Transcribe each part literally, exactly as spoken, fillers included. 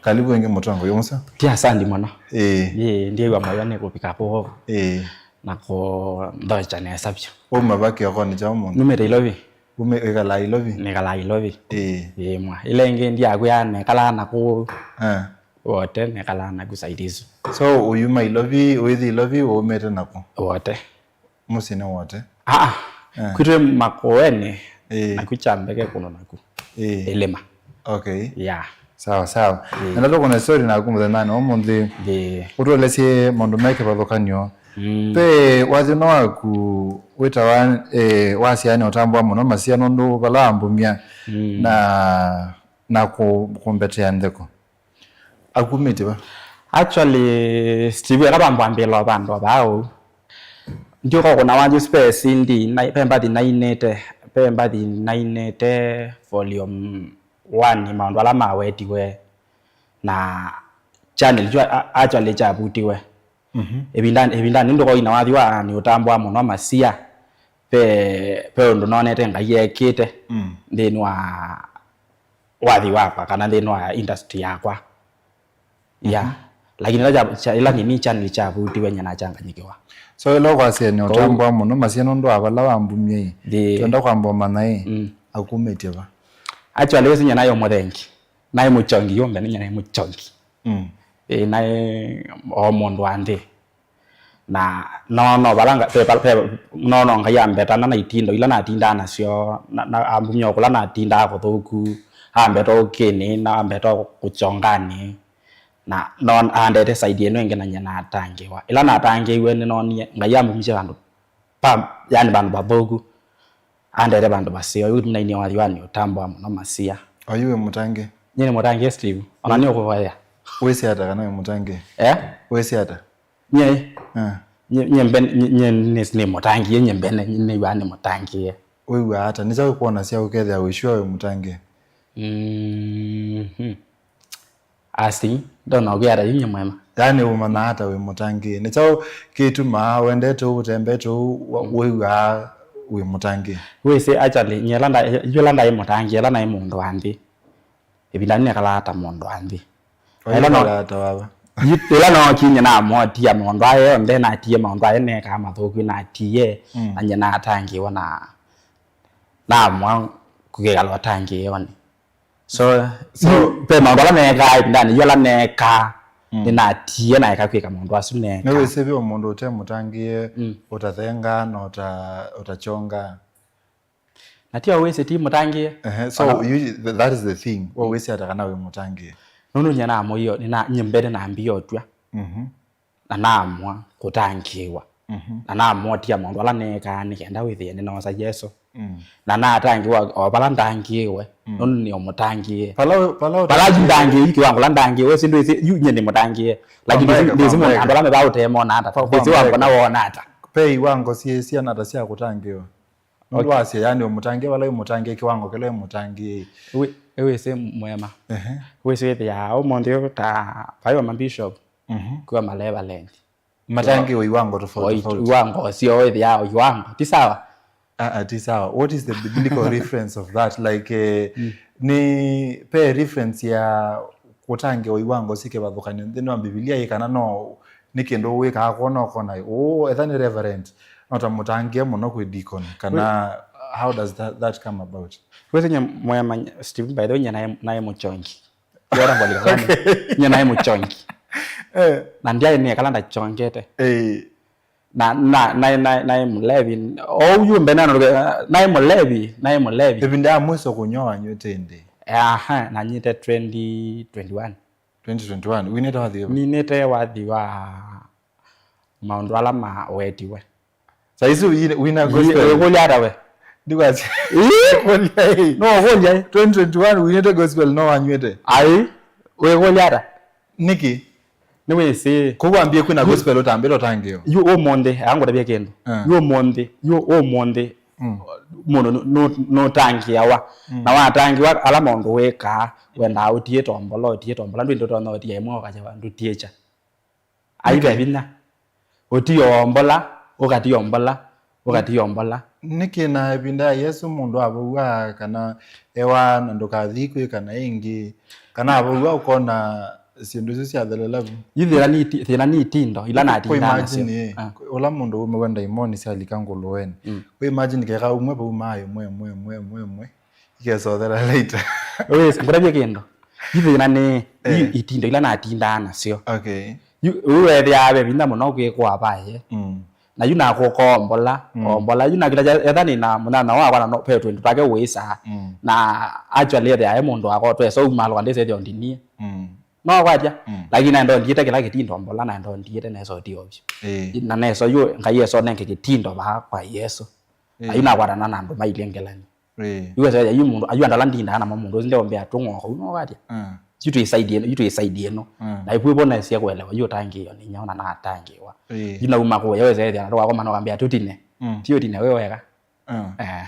Karibu ĩngĩ mũtongoi, wĩ mũseo? Ti asandi mũno. Ĩĩ. Ĩĩ, ndiew'a mũyo nĩ kũvika kũũ. Ĩĩ. Na kũnthokya nesa vyũ. Wauma va kĩokonĩ kya ũmũnthĩ? Numĩte Ilovi. Ume wĩkalaa Ilovi? Nĩkalaa Ilovi. Ĩĩ. Ĩĩ mwa. Ĩla ĩngĩ ndiakwĩa nekalaa na kũũ. Eh. Wote nekalaa naku side isu. So ũyuma Ilovi, ũithi Ilovi, ũumĩte naku? Wote. Mũsyĩ nĩ Wote? Aa. Eh. Kwitũ Makoeni. Ĩĩ. Naku Kyambeke kũndũ naku. Ĩĩ. Ĩlĩma. Okay. Yeah. Sawa sawa. Ĩĩ. Enda tũkũne story naku mũthenyanĩ wa ũmũnthĩ. Ĩĩ. Ũtũelesye maũndũ me kĩvathũkany'o. Mm. Ve wathi ũno waku wĩtawa eh, wasyaanĩa ũtambũa mũno Masia nũndũ vala wambumya mm. na, na kũ, kũmbetea ntheko. Akumĩtye va? Actually, Steve, ela vambwambĩla vandũ vau. Ndiũka kũna wanyu space ndi, na, ve mbathi nainĩte, ve mbathi nainĩte volume one, maũndũ ala mawetiwe na channel kyu a- actually kyavutiwe. Mhm. Ĩvindanĩ, ĩvindanĩ ndũkoina wathi wa nĩ ũtambũa mũno Masia, ve, ve ũndũ nonete Ngai ekĩte Mm. nthĩnĩ wa wathi wakwa kana nthĩnĩ wa industry yakwa. Yeah. Mhm. Lakini ĩla kya- kya- ĩla nini channel kyavutiwe nyie nachanganyikiwa. So ĩla ũkwasya nĩ ũtambũa mũno Masia nũndũ wa vala wambumie ĩ, Ĩĩ. Twenda kwamba ũmanya ĩ, Mm. akumĩtye va? Actually wĩsĩ nyie naĩ ũmũthengi. Naĩ mũkyongi yũmbe nĩ nyie naĩ mũkyongi. Mm. Ĩĩ, naĩ o mũndũ wa nthĩ. Na no no vala nga- pe- pe- no no Ngai ambetana na itindo ila natindaa nasyo, na, na ambumya o kũla natindaa kũthũku, ambeta ũkĩnĩ, na ambeta kũkyonganĩ, na no andete side ĩno ĩngĩ na nyie natangĩĩwa. Ĩla natangĩĩiwe nĩnoonie Ngai ambumisye vandũ pa, yani vandũ vathũku, andete vandũ vaseo. Yu nainie wathi wa nĩ ũtambũa mũno Masia. Oyu wĩ mũtangĩĩe? Nyie nĩ mũtangĩĩe, Steve. Ona nĩ ũkũvoya. Wĩsĩ ata kana wĩ mũtangĩĩe? Eh? Wĩsĩ ata? Nyie, Ah. nyie, nyie mbe, nyie, nyie nĩ, nĩ mũtangĩĩe, nyie mbene, nyie nĩw'aa nĩ mũtangĩĩe. Wĩw'aa ata? Nĩ kyaũ kĩkwonasya ũkethĩa wĩ sure wĩ mũtangĩĩe? Mhm. Asi, ndona ũkwĩa ata yu nyie Mwema. Yaani ũmanyaa ata wĩ mũtangĩĩe? Nĩ kyaũ kĩtumaa wendete ũu, ũtembete ũu, wa- wĩw'aa wĩ mũtangĩĩe? Wĩsĩ, actually, nyie ĩla nda-, yu ĩla ndaĩ mũtangĩĩe, ĩla naĩ mũndũ wa nthĩ. Ĩvindanĩ nekalaa ta mũndũ wa nthĩ. Ĩla no- Waĩkalaa ta wava? Yu- ĩla nookie nyie naamũa ũtia maũndũ aya onthe, natie maũndũ aya neekaa mathũku, natie, Mm. na nyie natangĩĩwa na naamũa kwĩkala ũtangĩĩonĩ. So, So- yu- ve maũndũ ala neekaa ĩvindanĩ yu ala neekaa, Mm. nĩnatie naeka kwĩka maũndũ asu neekaa. Nĩwĩsĩ ve o mũndũ ũte mũtangĩĩe, Mm. ũtathengaa na ũta- ũtakyongaa? Na ti o wĩsĩ ti mũtangĩĩe. Ehe, so Ona- you, th- that is the thing. We wĩsĩ ata kana wĩ mũtangĩĩe? Nũndũ nyie namũie, nĩna- nyie mbene nambie ũtw'a. Mhm. Na naamũa kũtangĩĩwa. Mhm. Na naamũa ũtia maũndũ ala neekaa nĩ kenda wĩthĩe nĩnoosa Yesũ. Mm. Na natangĩĩwa o vala ndangĩĩwe. Mm. Nũndũ nĩ o mũtangĩĩe. Pala, pala, Vala yu ndangĩĩe, yu kĩwango la ndangĩĩwe, si ndwĩsĩ, yu nyie nĩ mũtangĩĩe. Lakini Kwa ndĩsĩ, ndĩsĩ kwa mũndũ, andũ ala mevaa ũtee mona ata. Kwa Ndĩsĩ kwa wambona wona ata. Pe iwango syĩ syana ta sya kũtangĩĩwa. Nũndũ Okay. wasya, yani, ũmũtangĩe vala ũmũtangĩe kĩwango kĩla ũmũtangĩe. Wĩ- wĩsĩ Mwema. Ehe. Wĩsĩ wĩthĩaa ũmũnthĩ ũyũ ta vai wa mabishop Mhm. kwĩ wa ma reverend. Matangĩe o iwango tofauti Oi- tofauti. Iwango sio wĩthĩaa o iwango. Ti sawa? Ah, ah, ti sawa. What is the biblical reference of that? Like, eh, nĩ pe reference ya kũtangĩwa iwango syĩ kĩvathũkany'o nthĩnĩ wa Mbivilia ĩ kana no nĩ kĩndũ wĩkaa kwona ũkona ũũ etha nĩ reverend no ta mũtangĩe mũno kwĩ deacon kana how does that, that come about? Wĩsĩ nyie Mwema, Steve, by the way, nyie naĩ- naĩ mũkyongi. Yora mbali kavani. Nyie naĩ mũkyongi. Eh, Na ndiaĩ nĩ kala ndakyongete. eh, Na na na na naĩ mũlevi. Ou yu mbene na naĩ mũlevi, naĩ mũlevi. Ĩvinda ya mwiso kũnywa wanyw'ĩte ĩndĩ? Aha, nanyite twenty twenty-one. Twenty twenty-one. Winĩte wathi ĩva? Ninĩte wathi wa maũndũ ala mawetiwe. Saisi wina gospel. Wĩkũlya ata we? Ndikwasya. Ĩĩ? Kũlya ĩ. No kũlya ĩ. Twenty twenty-one winĩte gospel no wanyw'ĩte? Ai, wĩkũlya ata? Nĩkĩ? Nĩwĩsĩ. Kũu wambie kwĩna gospel ũtambĩte ũtangĩĩo? Yu ũmũnthĩ, angũtavya kĩndũ. Ah. Yu ũmũnthĩ, yu ũmũnthĩ. Mm. Mũndũ nũ- nũ- nũtangĩawa. Mm. Na watangĩwa ala maũndũ wĩkaa, wendaa ũtie tombola, ũtie tombola, ndwĩ ndũtonya ũtia ĩmwe ũkakya ndũtie kya. Aithe vinya. Ũtiombola, ũkatiombola. ũkatia ombola. Nĩkĩ na ĩvinda ya Yesũ mũndũ avow'a kana ewa na ndũkathi kwĩ kana ĩngĩ, kana avow'a ũkona syĩndũ isu syathelela vu? Yu thĩna nĩ iti-, thĩna nĩ itindo ila natindaa nasyo. Imagine, eh, ah, ũla mũndũ umĩwe ndaimoni syalika ngũlũenĩ. Mm. Kũ imagine keka umwe vau maĩ mwe mwe mwe mwe mwe ikesothera later. Wĩsĩ, ngũtavye kĩndũ. Yu thĩna nĩ, yu, eh, itindo ila natindaa nasyo. Okay. Yu, yu wethĩaa ve vinya mũno kwĩkũa vaye. Mm. Na yu nakũka ombola, mm, ombola. Yu nakita etha nĩ na mũnyanya wakwa na no, ve twĩndũ twake wĩsaa. Mm. Na actually ethĩa e mũndũ wakwa twesa umalwa ndĩsethĩa ondinie. Mm. No kwatya. Mm. Lakini naenda ondiĩte kĩla kĩtindo ombola, naenda ondiĩte nesa ũtio ovyu. Eh. Na nesa yu Ngai eso nenge kĩtindo vaa kwa Yesũ. Eh. Ayu nakwatana na andũ mailye ngelani. Eh. Yu wesa yu mũndũ, ayu andala ndindaa namo mũndũ ũsu ndeombea tũng'oko, yu no kwatya. Mm. Yu twĩ side ĩno, yu twĩ side ĩno. Mm. Na ĩpwĩvo nesie kũelewa, yu ũtangĩĩo nĩ nyao na natangĩĩwa. Eh. Yu nauma kũya, wesa ethĩa na tũkakoma na ũkambĩa tũtine. Mm. Ti ũtine wĩ wega. Ah. Eh.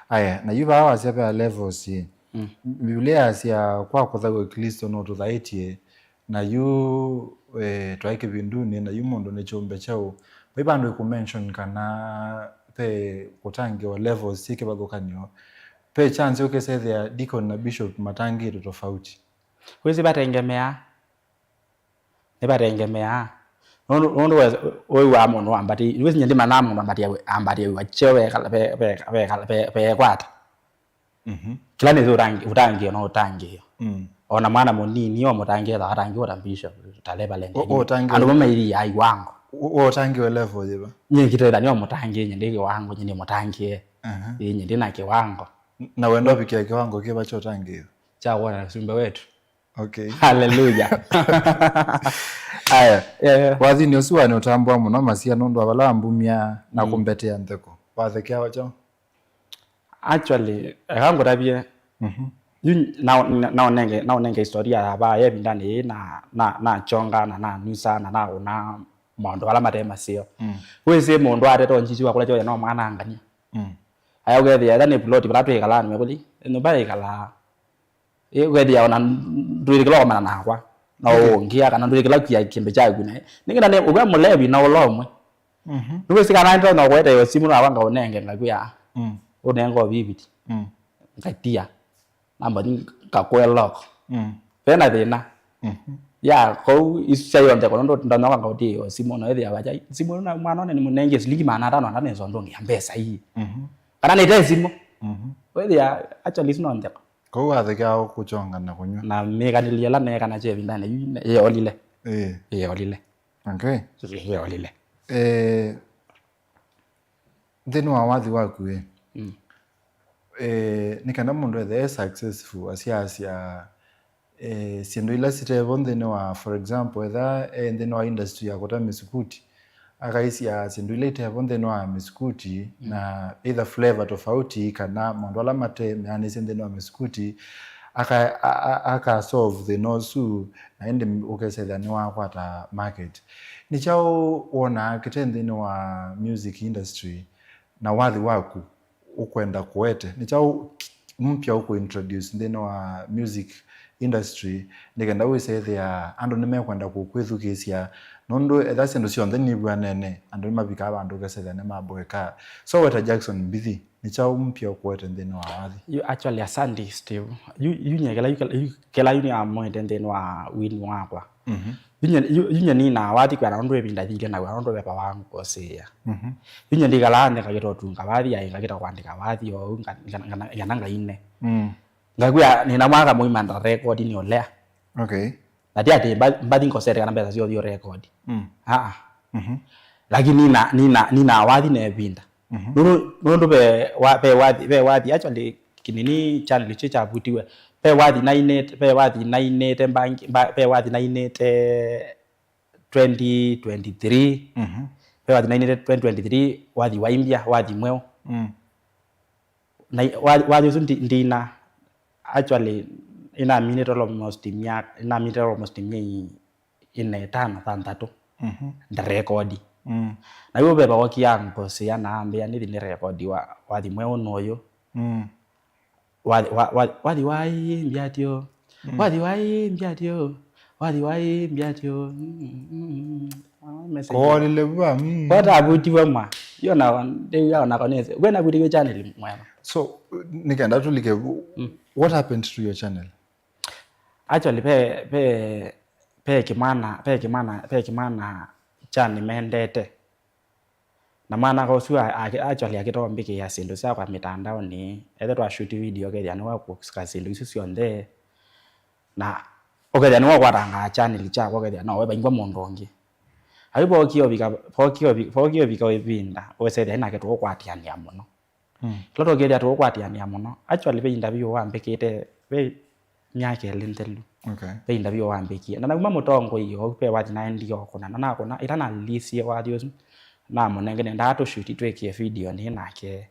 Aya, na yu vaa wasya ve levels ĩ. Mm. Biblia yasya kwa kũthawa Kristo no tũthaĩtye, na yu, eh, twaĩ kĩvindunĩ, na yu mũndũ nĩ kyũmbe kyaũ. Vai vandũ ĩkũ mention kana ve kũtangĩwa levels syĩ kĩvathũkany'o. Ve chance ũkesethĩa deacon na bishop matangĩĩtwe tofauti. Wĩsĩ vatengemeaa. Nĩvatengemeaa. Nũndũ, nũndũ wĩw'aa mũndũ ambatĩ-, wĩsĩ nyie ndimanaa mũndũ ambatĩe-, ambatĩe wĩw'a kyeo vekala-, ve-, ve-, vekala-, ve-, vekwata. Mhm. Kĩla nĩsĩ ũtangĩ-, ũtangĩĩo no ũtangĩĩo. Mm. Ona mwana mũnini o mũtangĩĩo tha atangĩĩwa ta bishop, ta reverend. Ũ-, ũtangĩĩo. Andũ mamaithiaa iwango. Ũ-, ũtangĩĩwe level yĩva? Nyie kĩtethani o mũtangĩĩo, nyie ndĩ kĩwango, nyie nĩ mũtangĩĩe. Aha. Ĩĩ, nyie ndĩ na kĩwango. N-, na wenda ũvikĩa kĩwango kĩva kya ũtangĩĩo? Kya wona sumbe wetu. Okay. Hallelujah. Aya. Yeah, yeah. Wathinĩ ũsu wanĩ ũtambũa mũno masia nũndũ wa vala wambumya na, mm, kũmbetea ntheko. Wathekeawa kyaũ? Actually, eka ngũtavye. Mhm. Yu na, na, naũnenge, naũnenge historia ya vaa ya ĩvindanĩ yĩĩ na, na, nachonga na nanusa na naũna maũndũ ala mate maseo. Mm. Wĩsĩ mũndũ atete onjisi wakũla kyoya no mwana angania. Mm. Aya ũkethĩa ĩla nĩ plot vala twĩkalaa nĩmekũthi nyũmba yĩkalaa. Ĩ, ũkethĩa ona ndwĩtĩkĩla kũmana nakwa. Na, okay, ũngĩa kana ndwĩtĩkĩla kwia kĩndũ kyaku naĩ. Nĩkenda nĩ ũvea mũlevi na ũla ũmwe. Mhm. Nĩwĩsĩ kana nĩtonya kũete yo simũ nakwa ngaũnenge ngakwĩa. Mm. Ũnenga o vivid. Mm. Ngatia. Namba ni ngakũe lock. Mm. Vena thĩna. Mhm. Ya, kau isu sya yonthe kono ndo ndonya ngaũtia yo simũ no ĩthĩa wacha. Simũ na mwana one nĩ mũnenge silingi maana atano anda nĩso ndũngĩa mbesa ii. Mhm. Kana nĩte simũ. Mhm. Wĩthĩa actually isu no ntheko. Kau wathekeawa kũchonga na kũnywa. Na mĩkanĩlyo ĩla neekana kye ĩvindanĩ yu ne-, yeolile. Ĩĩ. Yeolile. Okay. Yeolile. Eh, nthĩnĩ wa wathi waku ĩ, mm, eh, nĩ kana mũndũ ethe e successful, asyaasya, eh, syĩndũ ila sitevo nthĩnĩ wa, for example, etha e nthĩnĩ wa industry ya kũta mĩsukuti, akaisya syĩndũ ila itevo nthĩnĩ wa mĩsukuti, mm, na either flavor tofauti kana maũndũ ala mate meanĩsye nthĩnĩ wa mĩsukuti, aka, a, a, aka solve thĩna ũsu, na ĩndĩ ũkesethĩa nĩwakwata market. Nĩ kyaũ wonaa kĩte nthĩnĩ wa music industry na wathi waku ũkwenda kũete? Nĩ kyaũ mpya ũkũ introduce nthĩnĩ wa music industry nĩ kenda wĩsethĩa andũ nĩmekwenda kũkwĩthukĩĩsya? Nũndũ etha syĩndũ syonthe nivw'anene, andũ nĩmavikaa vandũ ũkesethĩa nĩmaboeka. So weta Jackson Mbithi, nĩ kyaũ mpya ũkũete nthĩnĩ wa wathi? You actually, asante, Steve. Yu, yu nye kĩla, yu kĩla, yu kĩla yu nĩamũĩte nthĩnĩ wa wini wakwa. Mhm. Yu nye, yu, yu nye nĩnaa wathi kwĩana nũndũ ĩvinda yĩilye na kwĩana nũndũ veva wa ngũsĩĩa. Mhm. Yu nye ndikalaa nthĩ ngakĩta ũtunga wathi, ai ngakĩta kũandĩka wathi, ou nga-, nga-, nga-, kana ngaine. Mm. Ngakwĩa, nĩna mwaka mũima ndarekodi nĩ ũlea. Okay. Na ti atĩ mba-, mbathi ngosete kana mbesa syothi ũrekodi. Mm. Aa. Mhm. Lakini nĩna, nĩna, nĩnaa wathi na ĩvinda. Mhm. Nũndũ, nũndũ ve wa-, ve wathi, ve wathi, actually, kĩnini channel kĩ kyavutiwe. Ve wathi nainĩte, ve wathi nainĩte mbangi, mba-, ve wathi nainĩte twenty twenty-three. Mhm. Ve wathi nainĩte twenty twenty-three, wathi wa imbya, wathi mweũ. Mm. Na i-, wa-, wathi ũsu ndi-, ndina, actually, inaminĩte almost mya-, inaminĩte almost myei ĩna, ĩtano, thanthatũ. Mhm. Ndarekodi. Mm. Na yu veva wokia ngosea na ambĩa nĩthi nĩ rekodi wa, wathi mweũ nũyũ. Mm. Wathi, wa, wa, wathi wa ĩĩ mbyatyo. Mm. Wathi wa ĩĩ mbyatyo. Wathi waĩ mbiatyo. Mm, mm, mm, mm. Ah, message. Kowolile vua mm. Kwa tabutiwe mwa. Yo na ndeya na konese. Kwena butiwe channel mwema. So nikenda tulike, what happened to your channel? Actually, pe pe pe kimwana pe kimwana pe kimwana cha nimendete. Na mwana ũsu a- a- actually akĩtombĩkĩa syĩndũ syakwa mĩtandaonĩ, ethe twashuti video ũkethĩa nĩwakuka syĩndũ isu syonthe, na ũkethĩa nĩwakwatangaa channel kyakwa ũkethĩa no we vaingwa mũndũ ũngĩ. Ayu vokie ũvika vokie ũvi- vokie ũvika ĩvinda ũsethĩa nake tũũkwatĩanĩa mũno. Ĩla tũkethĩa tũũkwatĩanĩa mũno, actually ve interview wambĩkĩte ve myaka ĩlĩ nthelu. Okay. Ve interview wambĩkie na nauma mũtongoi ou ve wathi naendie ũkũna na nakũna ĩla nalilisie wathi ũsu namũnenge nendaa tũshuti twĩkĩe video nĩ nake.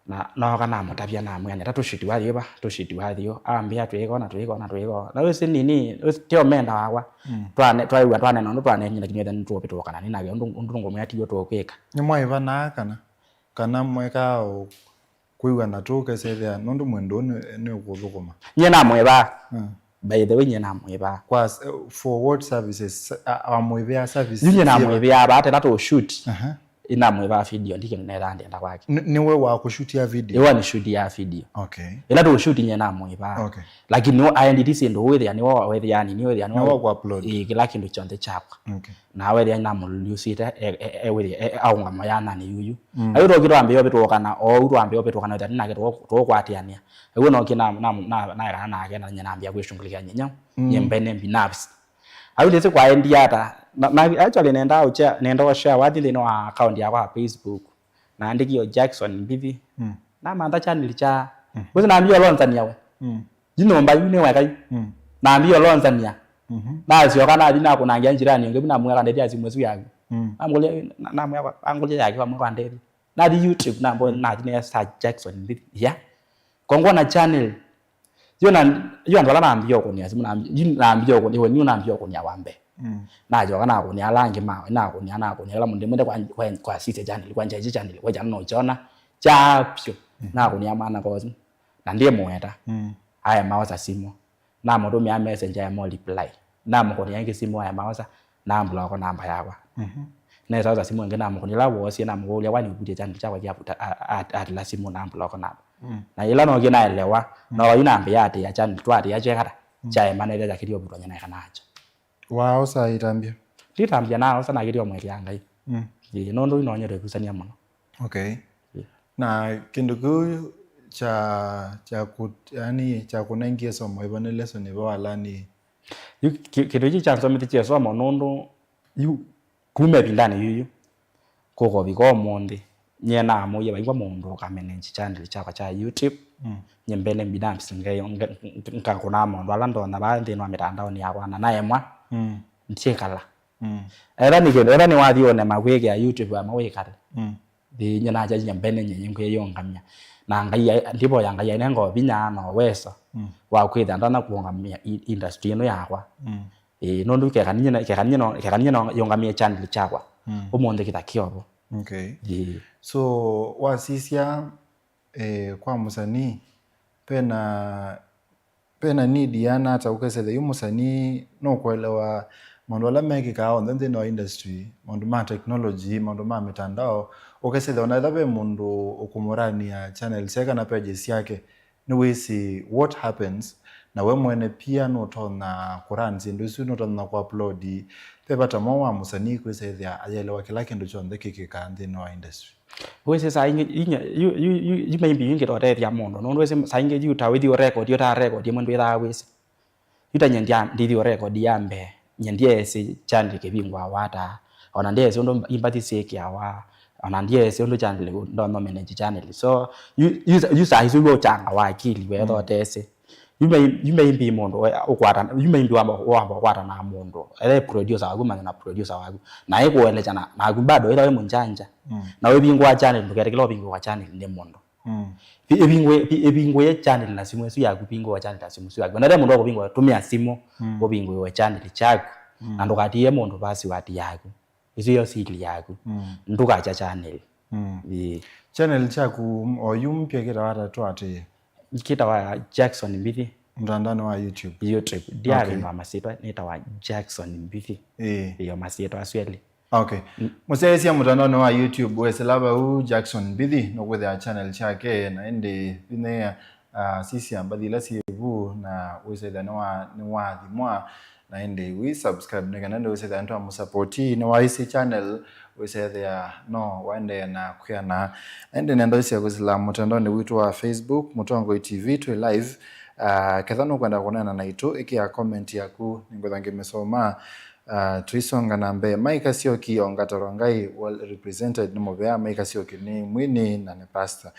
Na nooka namũtavya namwĩa neta tũshuti wathi ũva tũshuti wathi ũ ambĩa twĩko na twĩko na twĩko na wĩsĩ nini wĩsĩ teo menda wakwa. Twane- twaĩw'a twanena ũndũ twaneenyie lakini wethe nĩtũũvĩtũkana nĩ nake ũndũ ũndũ ngũmwĩa tiw'o tũũkwĩka. Nĩmwaĩvanaa kana kana mwekaa ũ- kwĩw'a na tũkesethĩa nũndũ mwendũ ũũ nĩ- nĩũkũthũkũma. Nyie namwĩvaa. Mm. By the way, nyie namwĩvaa. Kwa s- for what services? A- amwĩvĩa service Yu nyie syĩva? Namwĩvĩa vaa tena tũshoot. Aha. Inamwĩvaa video ndi kĩndũ nethaa ndĩenda kwake. Nĩ- nĩwe wakũshutia video? Ĩwa nĩ shoot ya video. Okay. Ĩla tũshoot nyie namwĩvaa. Okay. Lakini no aenditi syĩndũ wĩthĩa nĩwo wĩthĩa nini wĩthĩa nĩwo Nĩwe wakũupload. Ĩĩ, kĩla kĩndũ kyonthe kyakwa. Okay. Na wethĩa namũlulusĩte e- e- e- wĩthĩa e- aũngama yananĩ yuyu. Ayu twoki twambĩĩa ũvĩtũkana ou twambĩĩa ũvĩtũkana wĩthĩa nake tũũkwatĩanĩa. Ayu noki na- na- na- naekana nake na nyie nambĩa kwĩshungulikia nyinya nyie mbene binafsi. Ayu ndĩsĩ kwaendie ata na- na- actually nendaa ũchea nenda ũshare wathi nthĩnĩ wa account yakwa ya Facebook. Naandĩkie Jackson Mbithi. Namantha channel kya. Ũsi nambia ũlonzania we. Yu nyũmba yu nĩ weka yu. Nambia ũlonzania. Nasyoka nathi nakũnangia njirani ũngĩ vu namwĩa kandethia simu ĩsu yaku. Namũkũlya na- namwĩa kwa- angũlya yake vamwe kwa ndethi. Nathi YouTube nambo nathi ne search Jackson Mbithi. Yeah. Kongwa na channel. Yo na yo andũ ala nambia ũkũnia simu nambia yu nambia ũkũnia we niu nambia ũkũnia wa mbee. Najoka nakũnia ala angĩ mawe nakũnia nakũnia ala mũndũ mwende kwa kwa kwa sise channel kwa njaji channel kwa jana no chona chapyo. Nakũnia mwana kosi na ndiye mweta. Aye maosa simu. Namũtũmĩa message aye mo reply. Namũkũnia ĩngĩ simu aye maosa na block namba yakwa. Nesa osa simu ĩngĩ namũkũnia ĩla woosie namũkũlya kwani ũkutie channel kyakwa kyavuta atila simu na block namba. Na ĩla nokie naelewa no yu namba yatĩa channel twatĩa kyekata kyaemanĩte kyakĩlio vutwa nyina kana acha. Waosa itambya? Nditambya naosa nakĩlio mwekea Ngai. Ĩĩ nũndũ inonyete kusania mũno. Okay. Na kĩndũ kĩu kya kya kũ yani kya kũnengie somo ĩvo nĩ lesson ĩvo walani? Yu kĩndũ kĩu kyansomethisye somo nũndũ yu kuma ĩvindanĩ yuyu kũkovika ũmũnthĩ nyie naamũie vaingwa mũndũ ũkamanage channel kyakwa kya YouTube. Nyie mbene binafsi ngakũnaa maũndũ ala ndonya vaa nthĩnĩ wa mĩtandaonĩ yakwa na naemwa ndyĩkala. Etha nĩ kĩndũ etha nĩwathi ũnema kwĩkĩa YouTube ama wĩkale. Ĩĩ nyie nakyainya mbene nyie nĩngwĩyĩũngamya na Ngai ndivoya Ngai ainenga vinya na ũweso wa kwĩthĩa ndonya kũũngamĩa industry ĩno yakwa. Ĩĩ nũndũ keka nyie keka nyie no keka nyie no yũngamĩe channel kyakwa ũmũnthĩ kĩta kĩovo. Okay. Ĩĩ. So wasisya eh, kwa mũsanii pena Ve na need yĩana ata ũkesethya yu mũsanii nũkũelewa maũndũ ala mekĩkaa onthe nthĩnĩ wa industry, maũndũ ma technology, maũndũ ma mĩtandao, ũkesethya ona ethĩwa ve mũndũ ũkũmũranĩa channel syake kana pages syake, nĩwĩsĩ what happens, na we mwene pia nũtonya kũrun syĩndũ isu, nũtonya kũupload. Ve vata mwaũ wa mũsanii kwĩsa ethĩa ayelewa kĩla kĩndũ kyonthe kĩkĩkaa nthĩnĩ wa industry? Wĩsĩ saa ingĩ inya yu yu yu yu maybe yu ingĩtotethya mũndũ nũndũ wĩsĩ saa ingĩ yu ta wĩthi ũrekodi ũtarekodi ĩmwe ndwĩthaa wĩsĩ. Yu ta nyie ndya ndithi ũrekodi ya mbee nyie ndyeesĩ channel kĩvingũawa ata, ona ndyeesĩ ũndũ imbathi syĩkĩawa, ona ndyeesĩ ũndũ channel ndono manage channel. So yu yu yu saa isu wĩ ũchanga wa akili wetha ũtesĩ. Yu may- yu maybe mũndũ we- ũkwata yu maybe wamba wamba ũkwata na mũndũ ele producer waku manya na producer waku na ĩkũelekya na naku bado ĩla wĩ mũnjanja. Na wĩvingũa channel ndũketĩkĩla ũvingũa channel nĩ mũndũ. Ĩvingũe ĩvingũe channel na simũ ĩsu yaku vingũa channel na simũ ĩsu yaku na ĩla mũndũ akũvingũa tũmĩa simũ ũvingũe channel kyaku. Na ndũkatie mũndũ password yaku. Ĩsu yo sili yaku. Ndũkakya channel. Ĩĩ. Channel kyaku oyu mpya kĩtawa ata twatĩĩe? Kĩtawa Jackson Mbithi. Mũtandaonĩ wa YouTube? YouTube. Ndiavĩndũa masyĩtwa, nĩtawa Jackson Mbithi. Ĩĩ. Ĩyo masyĩtwa asu elĩ. Okay. Mũsyaĩĩsya mũtandaonĩ wa YouTube, wesĩla vau Jackson Mbithi, nũkwĩthĩa channel kyake, na ĩndĩ vinyĩĩa, ah, sisya mbathi ila syĩ vu, na wĩsethĩa nĩwa-, nĩwathimwa, na ĩndĩ wĩ subscribe, nĩ kana ĩndĩ wĩsethĩa nĩtwamũsapoti, nĩwaĩsĩ channel, wĩsethĩa no waendeea na kwĩana. Na ĩndĩ nenda ũsya kwĩsĩla mũtandaonĩ witũ wa Facebook, Mũtongoi T V, twĩ live. Ah, ketha nũkwenda kũneena naitũ, ĩkĩa comment yaku, nĩngwĩtha ngĩmĩsoma. Ah, tũisonga na mbee. Mike Kasioki, Ongata Rongai, well represented nĩ mũvea. Mike Kasioki nĩ mwini na nĩ pastor.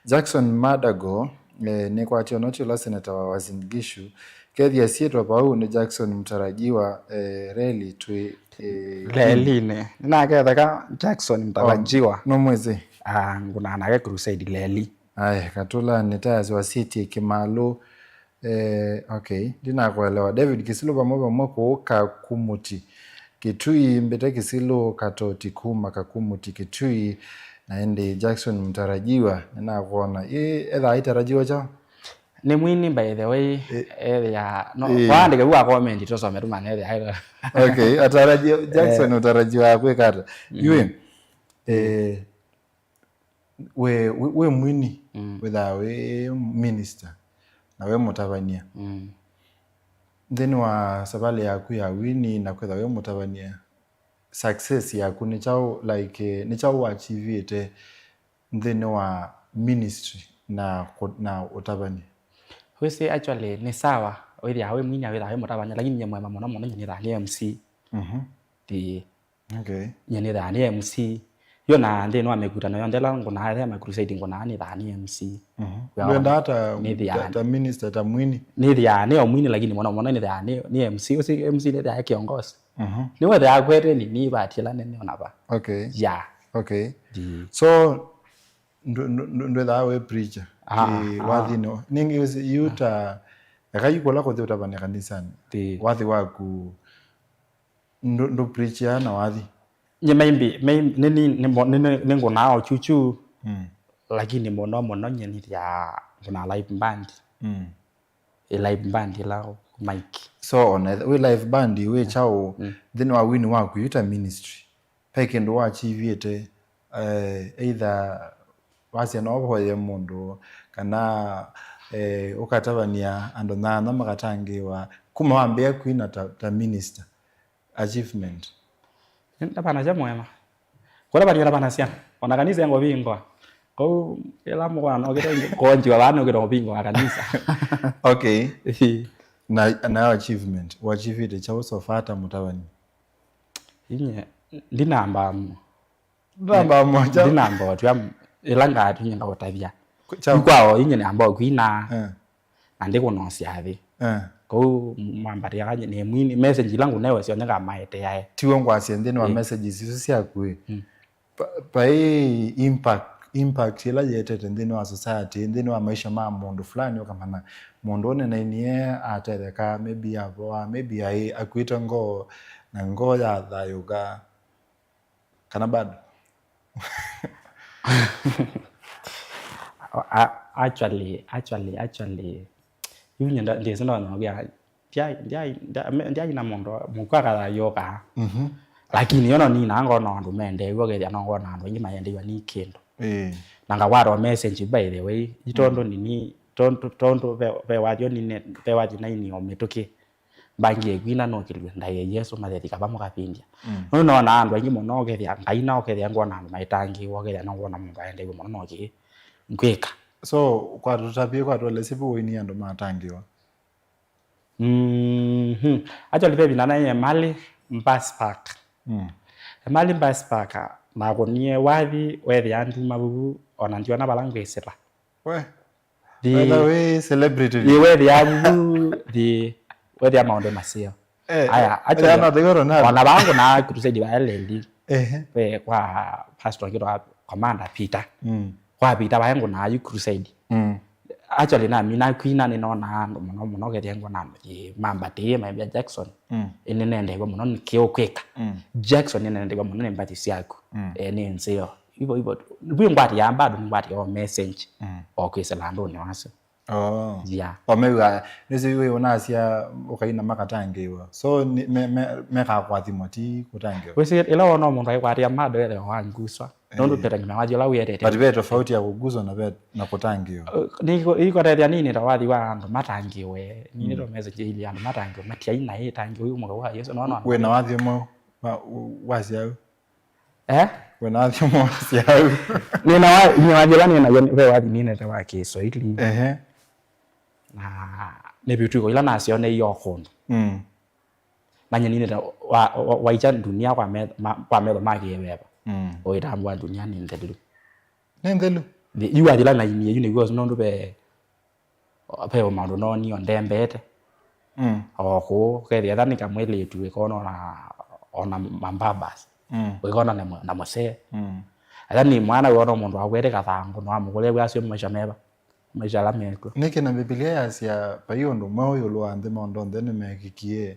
Jackson Madago, eh, nĩkwatĩwa noti ũla seneta wa Uasin Gishu. Kethĩa syĩtwa vau nĩ Jackson Mtarajiwa, eh, Reli twĩ, eh, Lelinĩ. Nĩnaketheka Jackson Mtarajiwa. Oh, nũmwĩsĩ? Ah, ngũnaa nake crusade Leli. Aye, Katula nĩ tayasi wa City Kimalu. Eh, okay, ndinakuelewa. David Kisilu vamwe vamwe kũu Kakumuti Kitui, Mbite Kisilu Katoti kuma Kakumuti Kitui, na ĩndĩ Jackson Mtarajiwa, nĩnakwona. Ĩ, ethaa itarajiwa kyaũ? Nĩ mwini, by the way, ethĩa, no, eh, kwaandĩka vu wa comment tũsome tũmanye ethĩa. Okay, atarajiwa, Jackson, eh, ũtarajiwa kwĩka ata? Mm. Yue, eh, wĩ, wĩ, wĩ mwini, mm, wĩthaa wĩ minister, na wĩ mũtavany'a. Mm. Nthĩnĩ wa savalĩ yaku ya wini na kwĩtha wĩ mũtavany'a, success yaku nĩ kyaũ, like, eh, nĩ kyaũ wachievĩte nthĩnĩ wa ministry na kũ-, na ũtavany'a? Wĩsĩ, actually, nĩ sawa, wĩthĩaa wĩ mwini, wĩthaa wĩ mũtavany'a, lakini nyie mũema mũno mũno, nyie nĩthaa nĩ M C. Mhm. Ĩĩ. Okay. Nyie nĩthaa nĩ M C. Yo na nthĩnĩ wa mĩkutano yonthe ĩla ngũnaa ya ma crusade ngũnaa nĩthaa nĩ M C. Mhm. Wĩa wa ndwendaa ta, nĩthĩaa ta, ta minister, ta mwini? Nĩthĩaa nĩ o mwini, lakini mũno mũno nĩthĩaa nĩ, nĩ M C. Ũsi M C nĩthĩaa e kĩongosi. Mhm. Nĩwethĩaa kwete nini ivati ĩla nene ona va. Okay. Yeah. Okay. Ndi. So, ndũ-, ndũ-, ndũ-, ndwĩthaa wĩ preacher? Ah, ĩ, ah. Wathi no. Nĩngĩ yu ta, eka yu kũla kũthi ũtavany'a kanisani. Ndi. Wathi waku ndũ, ndũ preachia na wathi? Nye maybe, maybe, nĩ, nĩ, nĩ, nĩ, nĩ, nĩngũnaa o chuchu, mm, lakini mũno mũno nye nĩthĩaa ngũnaa live band. Mm. Ĩ live band ĩla Mike. So, ona wĩ live band, wĩ kyaũ, mm, nthĩnĩ wa wini waku yu ta ministry? Ve kĩndũ wachievĩte, eh, either wasya no ũvoye mũndũ, kana, eh, ũkatavany'a andũ nyanya makatangĩĩwa, kuma wambĩĩa kwina ta, ta minister? Achievement. Ndavanasya mũema. Kũla vanĩo ndavanasya. Ona kanisa ngũvingwa. Kũu ĩla mũkwana nokĩte konjiwa vaa nokĩte mũvingo wa kanisa. Okay. Ĩĩ. Na, na achievement, wachievĩte kyaũ so far ta mũtavany'a? Inye, ndinamba mu-, Ndinamba moja. Ndinamba ũtw'a ĩla ngatw'a inye ngaũtavya. Kyaũ? Kwao inye namba ũkwina. Eh. Na ndĩkũnosya athi. Eh. Kũu mambatĩaga nĩ mwini, message ila ngũnewe syonthe ngamaeteae. Tiwe ngwasya nthĩnĩ wa, eh, messages isu syaku ĩ. Mm. Pa-, vai impact, impact ĩla yĩetete nthĩnĩ wa society, nthĩnĩ wa maisha ma mũndũ fulani, ũkamanya mũndũ ũũ nĩnainie atetheka, maybe avoa, maybe aĩ akuĩte ngoo, na ngoo yathayũka. Kana bado? A-, actually, actually, actually, yu nye nda-, ndĩsĩ ndonogĩa, ndyai, ndyai, nda-, me-, ndyai na mũndũ mũkwa akathayũka. Mhm. Lakini yo no nina ngona andũ mendeew'a, ũkethĩa no ngona andũ aingĩ mayendeew'a nĩ kĩndũ. Ĩĩ. Na ngakwata message, by the way, itondũ, mm, nini, tondũ, tondũ ve, ve wathi nini, ve wathi naini o mĩtũkĩ. Mbangie kwina nokĩlw'e ndaĩa Yesũ, mathethika vamwe kavindya. Mm. Nũndũ noonaa andũ aingĩ mũno, ũkethĩa Ngai na ũkethĩa ngwona andũ maitangĩĩwa, ũkethĩa no ngwona mũndũ aendeew'e mũno nokĩ ngwĩka. So, kwa tũtavye, kwa tũelesye vu ũini andũ matangĩĩwa? Mhm. Actually, ve ĩvinda naĩ Emali Bus Park. Mm. Emali Bus Park, nakũnie wathi, wethĩa nduma vuvu, ona ndiona vala ngwĩsĩla. We. By the way, celebrity. Ĩ, wethĩa vu, thi, wethĩa maũndũ maseo. Eh, aya, eh, actually, eh, no, they were not. Ona vaa ngũnaa crusade vaa L N D. Ehe. Ve kwa pastor ũngĩ wa Commander Peter. Mm. Kwa Peter vaa ngũnaa yu crusade. Mm. Actually, namina kwina nĩnonaa andũ mũno mũno, ũkethĩa ngona andũ, ĩ, mambatĩĩe, mambĩa Jackson. Mm. Ĩ, nĩnendeew'a mũno, nĩkĩ ũkwĩka? Mm. Jackson nĩnendeew'a mũno nĩ mbathi syaku. Mm. Eh, nĩ nzeo. Hivyo, hivyo, vingwatĩaa bado, nĩngwatĩaa o message, mm, o kwĩsĩla andũnĩ wasyo. Oh. Yeah. O mew'a nĩsĩ wĩ ũnasya ũkaina makatangĩĩwa. So nĩ- me- me- mekaa kũathimwa ti kũtangĩĩwa. Wĩsĩ ĩla wona mũndũ aikwatĩa mado ethĩwa wanguswa. Nũndũ Eh. Petengima wathi ũla wĩetete. But ve tofauti ya kũguswa na ve na kũtangĩĩwa. Nĩkwatethya nini ta wathi wa andũ matangĩwe, nini to message ili andũ matangĩwe, matiai na ĩ tangĩwe yu mwaka wa Yesu, no no. Wĩ na wathi ũmwe wa- wasya au? Eh? Wĩ na wathi ũmwe wasya au? Nina wa nina wathi la nina ve wathi nini ta wa Kiswahili. Ehe. Na nĩ vitu iko ila nasyo nĩ yo kũndũ. Mm. Manye nini ta wa- wa- waikya dunia kwa metho ma- kwa metho ma kĩveva. Mm. Ũitambua dunia nĩ nthelu. Nĩ nthelu. Yu wathi la nainie yu nĩw'o nũndũ ve ve maũndũ nonie ndembete. Mm. O kũu ũkethĩa etha nĩ kamwĩlĩtu wĩkona ona ona mambabas. Mm. Wĩkona na mũ- na mũsee. Mm. Etha nĩ mwana wĩona mũndũ wakwete kathangũ no amũkũlya wĩasyo maisha meva. Maisha ala mekwo. Nĩkĩ na Mbivilia yasya vai ũndũ mweũ ĩũlũ wa nthĩ, maũndũ onthe nĩmekĩkie?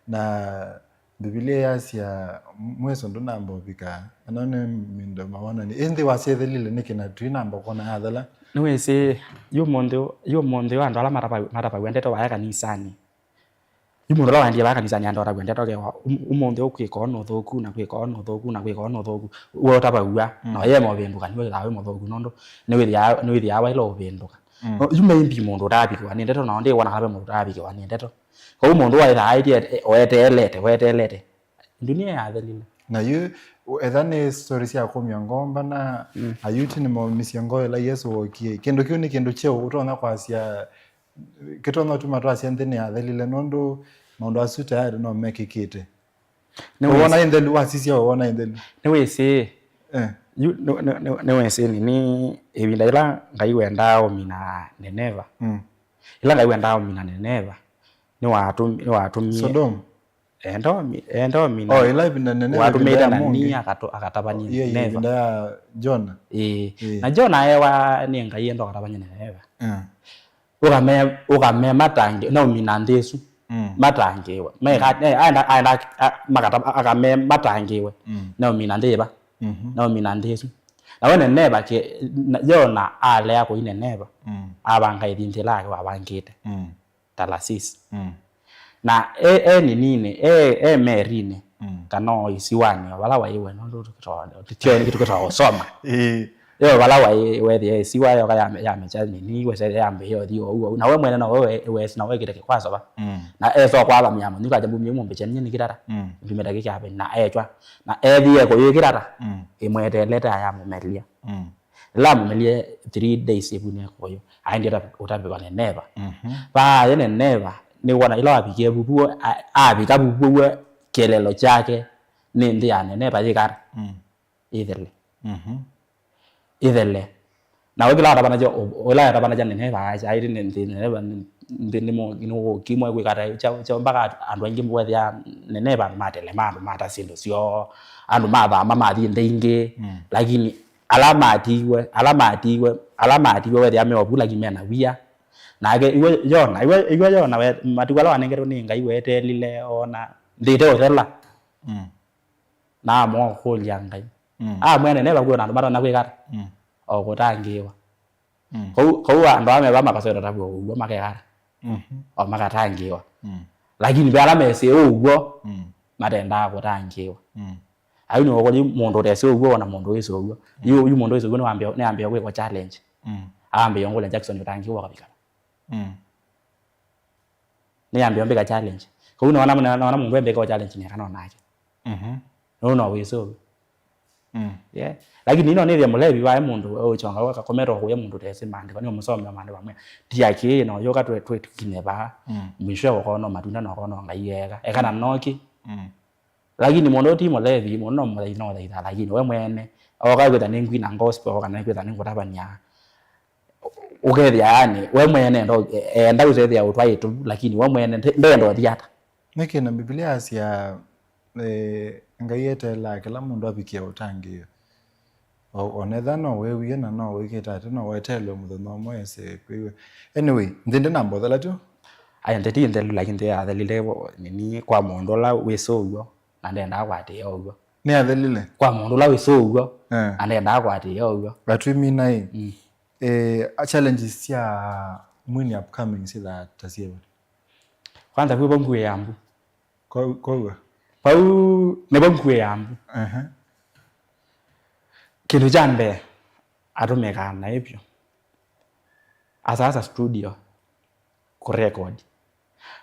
Na Mbivilia yasya mwĩso ndũnamba ũvika. Ĩno nĩ mĩndo mawonani. Ĩndĩ wasya ĩthelile nĩkĩ na tũinamba kwona yathela? Nĩwĩsĩ, yu ũmũnthĩ yu ũmũnthĩ andũ ala matavaw'a ndeto vaya kanisanĩ. Yu mũndũ ũla waendie vaa kanisanĩ andũ atavw'a ndeto kewa ũmũnthĩ ũkwĩka ũũ nĩ ũthũku na kwĩka ũũ nĩ ũthũku na kwĩka ũũ nĩ ũthũku. We ũtavaw'a na ũyema ũvĩndũka nĩwĩthaa wĩ mũthũku nũndũ nĩwĩthĩaa nĩwĩthĩaa waĩla ũvĩndũka. Yu maybe mũndũ ũtaavikĩwa nĩ ndeto nao ndĩwona kana ve mũndũ ũtaavikĩwa nĩ ndeto. Kwoou mũndũ waĩthaa aĩtye oeteelete weteelete. Dunia yathelile. Na yu etha nĩ story sya kũmya ngomba na ayuti nĩmaumisye ngoo ĩla Yesũ wookie. Kĩndũ kĩu nĩ kĩndũ kyeũ ũtonya kwasya kĩtonya ũtuma twasya nthĩ nĩyathelile nũndũ maũndũ asu tayarĩ no mekĩkĩte. Wona ĩ nthelu, wasisya wona ĩ nthelu. Nĩwĩsĩ. Eh. Yu nĩwĩsĩ nini ĩvinda yĩla Ngai wendaa ũmina Nineva. Mm. Yĩla Ngai wendaa ũmina Nineva nĩwatũmie Sodom. Endomi endomi. Oh, ila ĩvinda nene watũmĩte na ni akatavania. Iye ĩvinda ya Jona. Ĩĩ. Na Jona ewa nĩ Ngai enda akatavania Nineva. Ũkame ũkame matangĩ na ũmina nthĩ ĩsu. Matangĩwe. Meka aenda aenda makata akame matangĩwe. Na ũmina nthĩ ĩva. Na ũmina nthĩ ĩsu. Na we Nineva ke Jona alea kũi Nineva. Avanga ĩthi nthĩ ĩla ake wavangĩte. Tarshish. Na e e nininĩ e e merinĩ kana o isiwanĩ o vala waiwe nũndũ tũkĩtwa tũtyoe nĩkĩ tũkĩtwa ũsoma. Yo vala waiwe thĩ isiwa yoka yamekya nini wese yambĩĩa ũthi ou ou na we mwene no we wesi na wekĩte kĩkwasova. Na eso kwava mĩamo nyuka jambu mĩmu mbecha nyinyi kĩtata. Mbimeta kĩkyape na etwa na ethie kũyĩkĩtata. Ĩmwetelete ayamũmelia. Ĩla amũmelie three days ĩvu nĩ kũyũ aendie ũtavĩwa Nineva. Vaaye Nineva nĩwona ĩla wavikie vuvuo avika vuvuo kĩelelo kyake nĩ nthĩ ya Nineva yĩkata ĩthele. Ĩthele. Na we kĩla watavanasya ĩla watavanasya Nineva aĩtĩ nthĩ Nineva nthĩ nĩwũkimwe kwĩkata kya mpaka andũ aingĩ wethĩa Nineva andũ matelema andũ mata syĩndũ syoo andũ mathama mathi nthĩ ingĩ. Lakini ala matiiwe ala matiiwe ala matiiwe wethĩa me ovu lakini mena wia. Nake iwe Yona iwe iwe Yona we matuku ala wanengetwe nĩ Ngai weteelile ona nthĩ ĩte ũthela. Na amũa kũlya Ngai amwene neva kwĩona andũ matonya kwĩkata o kũtangĩĩwa. Kau andũ aa meva makasweta tavw'a ũw'o makekata o makatangĩĩwa. Lakini ve ala mesĩ ũw'o matendaa kũtangĩĩwa. Ayu nĩwokoli mũndũ ũtesĩ ũw'o ona mũndũ wĩsĩ ũw'o. Yu mũndũ wĩsĩ ũw'o nĩambĩa kwĩkwa challenge. Ambĩa ngũlya Jackson ũtangĩĩwa ũkavikana. Nĩambĩa mbĩka challenge. Kau nona nona mũndũ embĩka challenge nĩakana onake. Nũũ no wĩsũvĩ. Yeah. Lakini ino nĩthĩa mũlevi vae mũndũ ũchonga akakometa kũya mũndũ tesi maandĩko nĩ ũmũsomea maandĩko amwe ti akĩĩ no yoka twĩtukinye vaa. Mwisho ũkono matunda no kono Ngai eka eka na noki. Lakini mũndũ ti mũlevi mũndũ no mũlevi no thaitha lakini we mwene oka kwĩtha nĩ ngwina gospel kana kwĩtha nĩ ngũtavania. Ũkethĩa yani we mwene enda ũsethĩa ũtwaĩtũ lakini we mwene ndenda ũthi ata. Nĩkĩ na Mbivilia yasya eh, Ngai eteelaa kĩla mũndũ avikie ũtangĩĩo. O- onetha no wewie na no wĩkĩte ate no weteelwe mũthenya ũmwe ese kwĩw'a. Anyway, nthĩ ndĩnambothela tyo. Aya nthĩ ti nthelu lakini nthĩ yathelile nini kwa mũndũ ũla wĩsũw'o na ndendaa kwatĩĩa ũw'o. Nĩyathelile. Kwa mũndũ ũla wĩsũw'o Eh. na ndendaa kwatĩĩa ũw'o. Vatwimina ĩ. Mm. Eh, a challenges sya Mwini upcoming syĩthaa ta syĩva? Kwanza vu vau nguĩ ya mbu. Kwa- Kwogua? Vau nĩvo nguĩ ya mbu. Aha. Kĩndũ kya mbee, atũmĩkaa naĩ vyũ. Asaasa studio kũrekodi.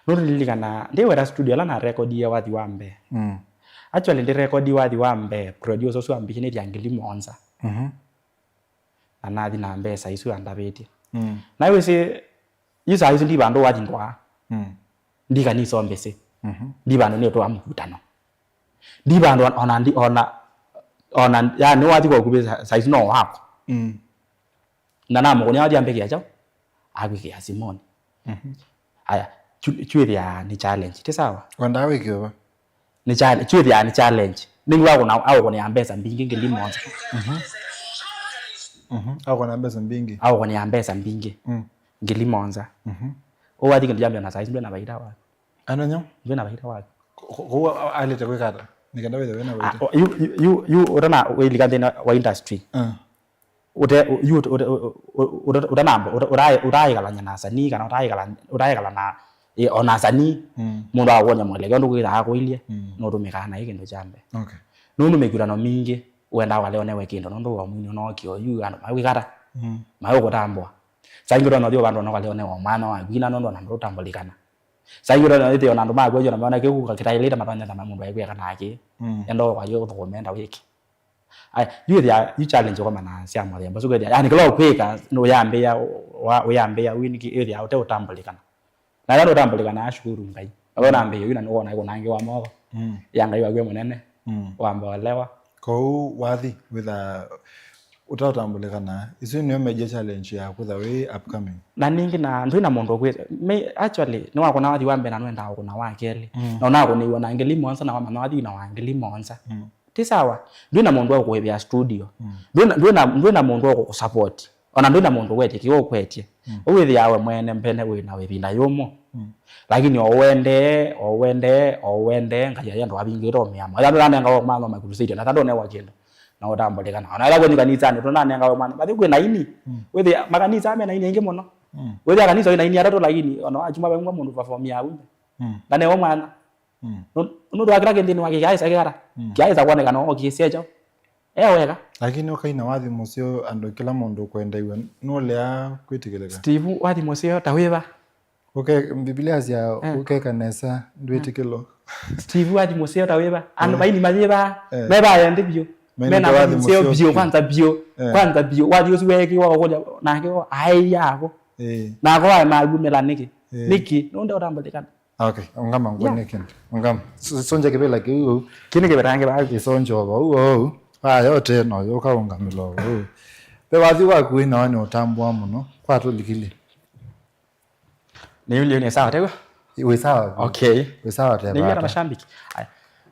Nũndũ nililikana ndĩweta studio ala narekodie wathi wa mbee. Mm. Actually, ndirekodie wathi wa mbee, producer ũsu ambĩkĩnĩtye ngili mũonza. Mhm. Na nathi na mbesa isu andavĩtye. Mm. Na wĩsĩ, yu saa isu ndi vandũ wathi ndwaa. Mm. Ndi kanisa mbĩsĩ. Mhm. Ndi vandũ nĩũtũa mũkutano. Ndi vandũ ona, ndi ona, ona, yani, wathi kwa ũkuvĩ saa isu no wako. Mm. Na namũkũnĩa wathi ambĩkĩa kyaũ? Akwĩkĩa simoni. Mhm. Aya, chu- chwĩthĩa nĩ challenge, ti sawa? Wendaa wĩkĩwe va? Nĩ challenge, chwĩthĩa nĩ challenge. Nĩngĩ wakũna aũkũnĩa mbesa mbingĩ ngili mũonza. Mhm. Akona mbesa mbingĩ. Aũkũnĩa mbesa mbingĩ Mm. ngili mũonza. Mhm. Ũwathi kĩndũ kyambĩa na saa isu ndwĩna vaita waku. Anonyo? Ndwĩna vaita waku. Kũu alĩte kwĩkata. Nĩkenda wĩthe wĩna Ah, vaita. o- yu- yu- yu- yu ũtana wĩlika nthĩnĩ wa industry. Ah. Ũte- yu- ũte- ũte- ũte- ũte- ũtanamba- ũte- ũtaĩ- ũtaĩkalany'a na asanii kana ũtaĩkala- ũtaĩkala na ĩ, ona asanii. Mm. Mũndũ akwony'a mwelekeo ndũkwĩthaa kũilye. Mm. Nũtũmĩkaa naĩ kĩndũ kya mbee. Okay. Nũndũ mĩkutano mingĩ wendaa ũkalea ũnewe kĩndũ nũndũ wa mwini ũnokio yu andũ makwĩkata. Mm. Maũkũtambũa. Saa ingĩ ũtona ũthi vandũ ona ũkalea ũnewa mwana waku ina nũndũ ona ndũtambũlikana. Saa ingĩ ũtona ũthi ona andũ makwĩtyo na meona kĩu kĩtaĩlĩte matonya thama mũndũ aikwĩka nake. Mm. Enda ũkwatyo ũthũkũme enda wĩke. Aya, yu ĩthĩa yu challenge ũkomana sya mũthemba ũsu kwĩthĩa yani kĩla ũkwĩka nũyambĩĩa wa- ũyambĩĩa wĩ nĩkĩ ĩthĩa ũte ũtambũlĩkana. Na ĩla nũtambũlĩkana ashukuru Ngai. Na we nambĩĩa yu na nũwona kũnangĩwa moko. Mm. Ya Ngai wakw'e mũnene. Mm. Wambolewa. Kwoou wathi wĩtha ũtaũtambũlĩkana, isu nĩyo major challenge ya kwĩtha wĩ upcoming. Na ningĩ na ndwĩ na mũndũ ũkwĩ me- actually nĩwakũna wathi wa mbee na nwendaa ũkũna wa kelĩ. Mm. Na ũnakũnĩiwa na ngili mũonza na wamanya wathi na wa ngili mũonza. Mm. Ti sawa. Ndwĩ na mũndũ wa kũkũĩvĩa studio. Mm. Ndwĩ na- ndwĩ na- ndwĩ na mũndũ wa kũkũsupport. Ona ndwĩ na mũndũ ũkwetye kĩw'o ũkwetye. Mm. Ũwĩthĩawe mwene mbene wĩ na ĩvinda yũmũ. Mm. Lakini o ũendee o ũendee o ũendee Ngai ayenda wavingĩte ũmĩamo. Ĩla ndũnanengawa mwana ma crusade na ndũnewa kĩndũ. Na ũtambũlĩkana. Ona ĩla kwenyu kanisanĩ tũnanengawa mwana. Mathi kwĩ na ini. Mm. Wĩthĩa makanisa me na ini aingĩ mũno. Mm. Wĩthĩa kanisa wĩ na ini atatũ lakini ona wachuma vaimwa mũndũ perform ya wimbe. Mm. Na newe mwana. Mm. Nũndũ wa kĩla kĩnthĩnĩ wake kyaĩsa kĩkara. Kyaĩsa kwonekana okĩsya kyaũ. E weka. Lakini ũkaina wathi mũseo andũ kĩla mũndũ ũkwendaiwe nũlea kwĩtĩkĩlĩka. Steve, wathi mũseo ta wĩva? Ũke Biblia sya ũkeka nesa ndwĩtĩkĩlo. Steve, wathi mũseo ta wĩva? Andũ maini mayĩva. Mevaye nthĩ vyũ. Mena wathi mũseo vyũ kwanza vyũ. Kwanza vyũ wathi ũsu weekiwa ũkũlya nake aĩ yako. Nako aĩ magumĩla nĩkĩ? Nĩkĩ nũnde ũtambũlĩkana? Okay, ungama ngwone kĩndũ. Ungama. Sonja kĩvĩla kĩu ũu. Kĩnĩ kĩvĩla kĩvĩla. Isonja ũva ũu ũu. Aya ũte no yũka ungamĩlo ũu. Ve wathi waku wĩ nao nĩ ũtambũa mũno kwa tũlikili. Nĩ ulio nĩ sawa tegwa? Wĩ sawa. Okay. Wĩ sawa tegwa. Nĩ yara mashabiki. Aya.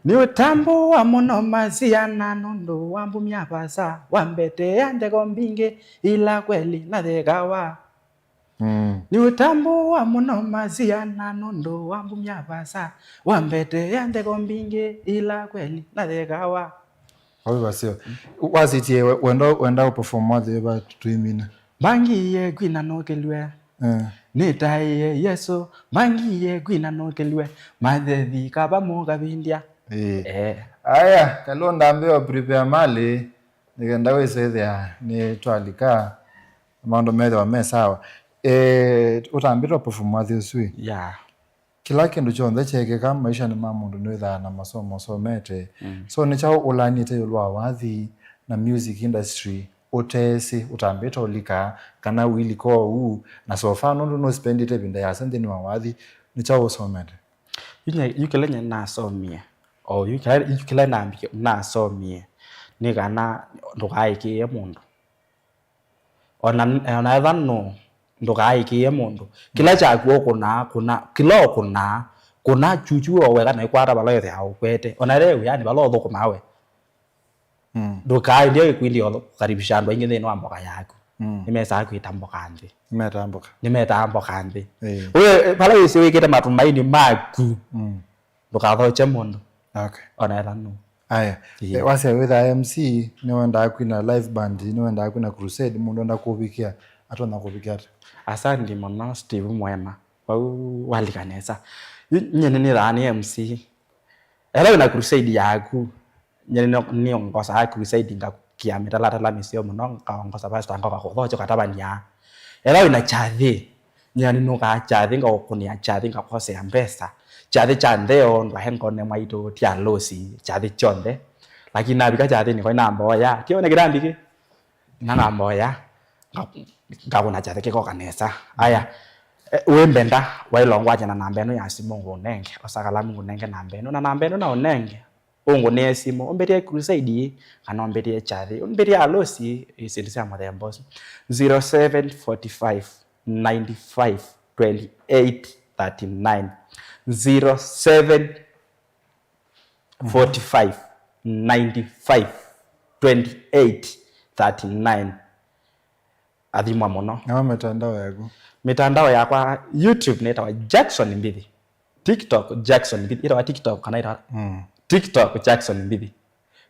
Nĩ ũtambũa mũno masiana nũndũ wa mbumya vasa wambetea ndeko mbingĩ ila kweli na thekawa. Mm. Nĩ ũtambũa mũno masiana nũndũ wa mbumya vasa wambetea ndeko mbingĩ ila kweli na thekawa. Oyu wasio. Wasitie wenda wenda uperform wathi ba tuimina. Mbangiie kwina nũkĩlw'e. Eh. Nĩtaĩe Yesũ mbangiie kwina nũkĩlw'e. Mathethi kava mũkavindya. Eh. Aya, kalonda mbeo prepare mali. Nĩkenda wĩsethĩa nĩ twalika. Maũndũ methĩwa me sawa. Eh, ũtambĩtwe perform wathi ũsu ĩ? Yeah. Kĩla kĩndũ kyonthe kyeekĩka maishanĩ ma mũndũ nĩwĩthaa na masomo ũsomete. Mm. So nĩ kyaũ ũlanĩte ĩũlũ wa wathi na music industry ũteesĩ ũtambĩte ũlika kana ũilika oou na so far nũndũ nũspendĩte ĩvinda yasa nthĩnĩ wa wathi nĩ kyaũ ũsomete? Yu kĩla nye nasomie o yu kĩla nasomie nĩ kana ndũkaaĩkĩĩe mũndũ. Ona ona etha nũ ndũkaaĩkĩĩe mũndũ. Kĩla kyaku ũkũnaa kũna kĩla ũkũnaa kũna chuchu o weka na ĩkwata vala ĩthea ũkwete ona ĩla ĩwĩanĩ vala ũthũkũmaa we. Ndũkaaĩlye ĩkwindi o kũkaribisha andũ aingĩ nthĩnĩ wa mboka yaku. Nĩmesaa kwĩta mboka nthĩ. Nĩmetaa mboka. Nĩmetaa mboka nthĩ. Ĩĩ. We vala wĩsĩ wĩkĩte matumaini maku ndũkathokye mũndũ. Okay. Ona etha nũ. Aya. Ĩĩ. Eh, wasya wĩthaa M C nĩwendaa kwina live band nĩwendaa kwina crusade mũndũ enda kũvikĩa Atonya kũvikĩa ata? Asante mũno, Steve Mwema. Vau walika nesa. Yu nyie nĩnĩthaa nĩ M C. Ethĩwa wĩna crusade yaku, nyie nĩ, nĩongosaa crusade, ngakia mĩtalatala mĩseo mũno, ngaongosa pastor, ngoka kũthokya katavania. Ethĩwa wĩna kyathĩ, nyie nĩnũkaa kyathĩ, ngaũkũnĩa kyathĩ, ngakũosea mbesa. Kyathĩ kya ntheo, ndwahe ngone mwaitũ, ti alosi, kyathĩ kyonthe. Lakini navika kyathĩnĩ, koi namboya, tione kĩtambĩ kĩ? Na namboya, nga-, ngakũna kyathĩ kĩkoka nesa. Aya, e, wĩmbenda, waĩlongwatya na namba ĩno ya simũ ngũnenge, osa kalamu ngũnenge namba ĩno, na namba ĩno na ũnenge, ũngũnĩe simũ, ũmbĩtĩe crusade ĩĩ, kana ũmbĩtĩe kyathĩ, ũmbĩtĩe alosi, ĩ, syĩndũ sya mũthemba ũsu. Zero seven forty five, nine five, twenty eight, thirty nine. Zero seven forty five, nine five, twenty eight, thirty nine. Athimwa mũno. Na mĩtandao yaku? Mĩtandao yakwa, YouTube nĩtawa Jackson Mbithi. TikTok, Jackson Mbithi. Ĩtawa TikTok kana ĩtawa? Mm. TikTok, Jackson Mbithi.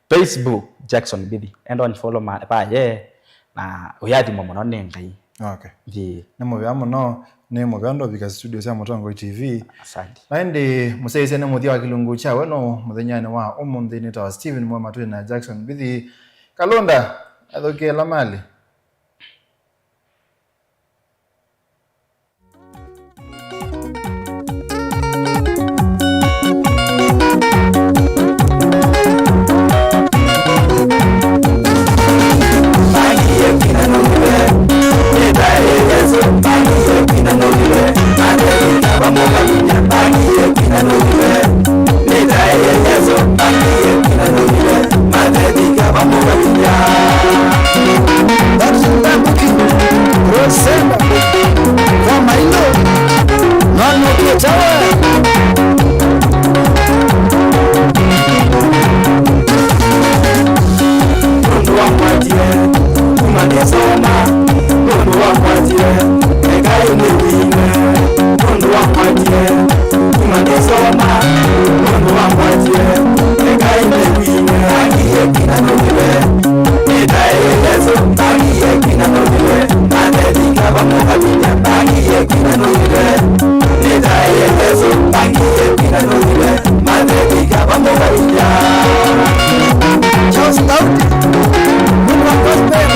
Facebook, Jackson Mbithi. Enda ũnfollow ma-, paye, na ũyathimwa mũno nĩ Ngai. Okay. Ĩĩ. Nĩ mũvea mũno, nĩ mũvea ndovika studio sya Mũtongoi T V. Asante. Na ĩndĩ mũsyaĩĩsya nĩ mũthya wa kĩlungu kya weno mũthenyanĩ wa ũmũnthĩ. Nĩtawa Steven Mwema twĩ na Jackson Mbithi. Kalonda, athũkĩe la mali. Nũndũ wangwatie, kuma ndĩsoma, nũndũ wangwatie, ekai nĩwine, nũndũ wangwatie. Kuma ndĩsoma, nũndũ wangwatie, ekai nĩwine, angie kina nũmĩwe. Nĩtaĩe Yesũ, angie kina nũmĩwe, mathethi kava mũkavinya, angie kina nũmĩwe. Nĩtaĩe Yesũ, angie kina nũmĩwe, mathethi kava mũkavinya. Charles Daudi, nũndũ wa gospel.